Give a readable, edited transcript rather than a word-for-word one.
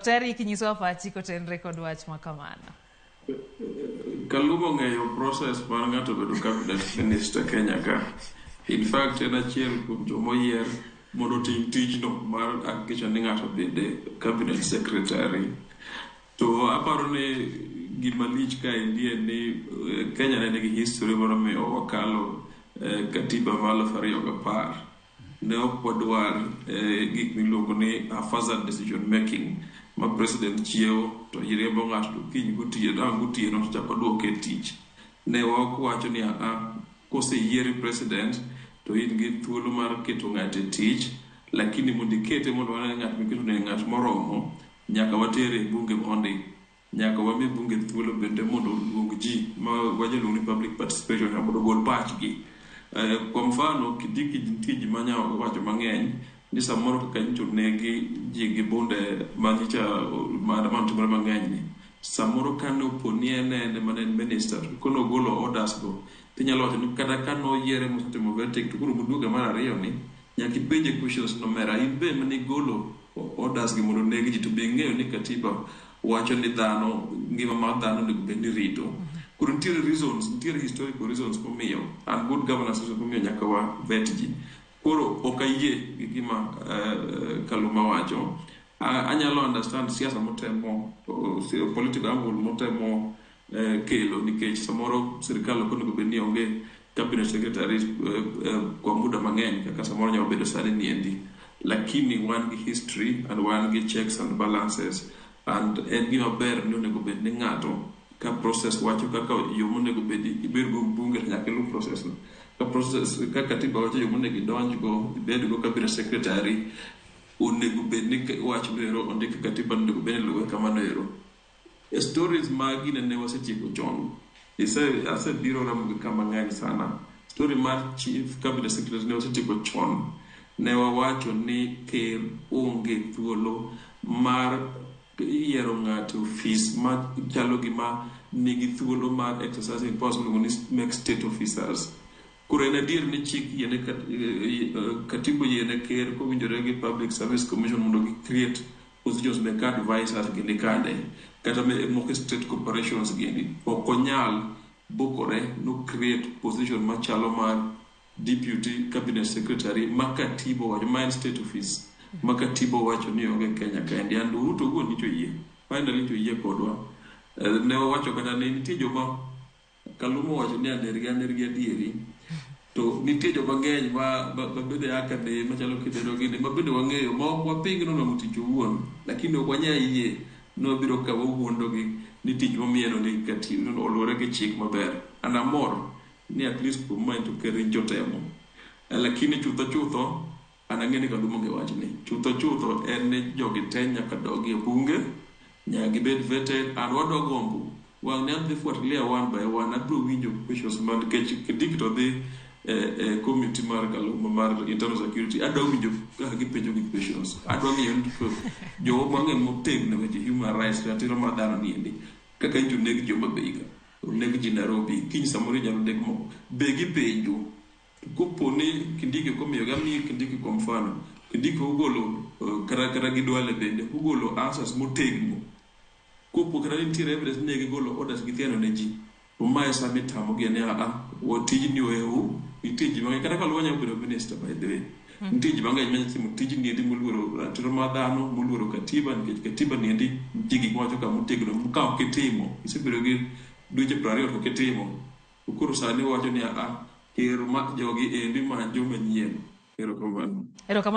Dr. Eric nyisowa pachi kotenre kod wach ma kamano. Kaluma ong'eyo process mar ng'ato bedo cabinet minister Kenya ka. In fact, en achiel kuom jomoyier mondo otim tijno mar hakikisha ni ng'ato bede cabinet secretary. To aparo ni gima lich kaendi en ni Kenya ne nigi history moro miyo wakalo katiba mar 2010. Ne ok wadwar gik miluongo ni haphazard decision making ma president chiewo to riembo ng'ato to kiny gotieno ang' gotieno to chako duoke e tich. Ne ok wacho ni aa koseyieri president to in gi thuolo mar keto ng'ato e tich lakini mondo ikete mondo wane ni ng'at miketo ni en ng'at moromo nyaka watere e bunge mondi nyaka wami bunge thuolo bende mondo oluong ji ma wajaluongo ni public participation mondo ogol pachgi. Kwa mfano Kindiki nitie ji manya wacho mang'eny ni samoro kaka nyocha onegi ji gi bunde manyicha maandamano timore mang'eny ni samoro kane opo ni en ene mane en minister to kono ogolo orders go tinyalo wacho ni kata ka noyiere mosetimo vetting to koro moduoge mar ariyo ni nyaka ipenje questions nomera in be mane igolo orders gi mondo oneg ji to be ing'eyo ni katiba wacho ni dhano ngima mar dhano onego bed ni rito koro nitiere reasons nitiere historical reasons momiyo and good governance reasons momiyo nyaka wa vet ji koro ok ayie gi gima Kaluma wacho anyalo understand siasa motemo political angle motemo kelo nikech samoro sirikal ok onego bed ni onge cabinet secretaries kwa muda mang'eny kaka samoro nyalo bedo sani niendi lakini wan gi history and wan gi checks and balances and en gima ber ni onego bed ni ng'ato ka process wacho kaka yo monego bed ibed go bunge to nyaka iluw process no ka process ka katiba wacho yo monego idonj go ibed go cabinet secretary onego bed ni wach no ero ondik e katiba onego bed ni iluwe kamano ero e stories mag gine ne wasetieko chon ise asebiro Ramogi ka mang'eny sana story mar chief cabinet secretary ne wasetieko chon ne wawacho ni ker onge thuolo mar yiero ng'ato e ofis machalo gima nigi thuolo mar exercising powers miluongo ni make state officers koro en adier ni chik yiene katiba oyiene ker kowinjore gi public service commission mondo gi create positions mek advisors gini kande kata moko state corporations gini ok onyal bukore no create position machalo mar deputy cabinet secretary ma katiba owacho ma en state office ma katiba owacho ni onge Kenya kaendi and Ruto owuon nyicha oyie finally nyicha oyie kodwa ne wawacho kata ni nitie joma Kaluma owacho ni aner gi aner gi adieri to nitie joma ng'eny ma bende aka ne machalo kidero gini ma bende wang'eyo ma ok waping nonwang'o tich owuon lakini ok wanyal yie ni wabiro ka wawuondogi ni tich momiyeno ni katiba oluwore gi chik maber and amor ni at least kuom mae to ker nyicha otemo lakini chutho chutho an ang'e ni Kaluma onge wachni chutho chutho en ni jogi te nyaka dogi e bunge nyaka gibed vetted and wadwa gombo wang' ni adhi fuatilia one by one abiro winjo questions ma nikech Kindiki to dhi e committee mar Kaluma mar internal security adwa winjo kaka gipenjo gi questions adwa ng'eyo ni to jowa mang'e motegno e weche human rights ratiro mar dhano niendi kaka nyicha oneg ji Homa Bay ka oneg ji Nairobi kiny samoro inyalo neg moko be gipenjo kopo ni Kindiki ok omiyogi amiyi Kindiki kwa mfano Kindiki ogolo kata gi Duale bende ogolo answers motegno kopo kata nitiere evidence ni gigolo orders githiano ne ji to mae sama itamogi ni aa tijni ohewu nitie ji mang'eny kata Kaluma nyalo bedo minister by the way nitie ji mang'eny manyalo timo tijni endi moluoro ratiro mar dhano moluoro katiba nikech katiba ni endi nitie gik mawacho ka motegno ka ok itimo isebedo gi dweche 20 to ok itimo to koro sani wacho ni aa ker ma jogi endi many joma nyien erokamano Erokamano.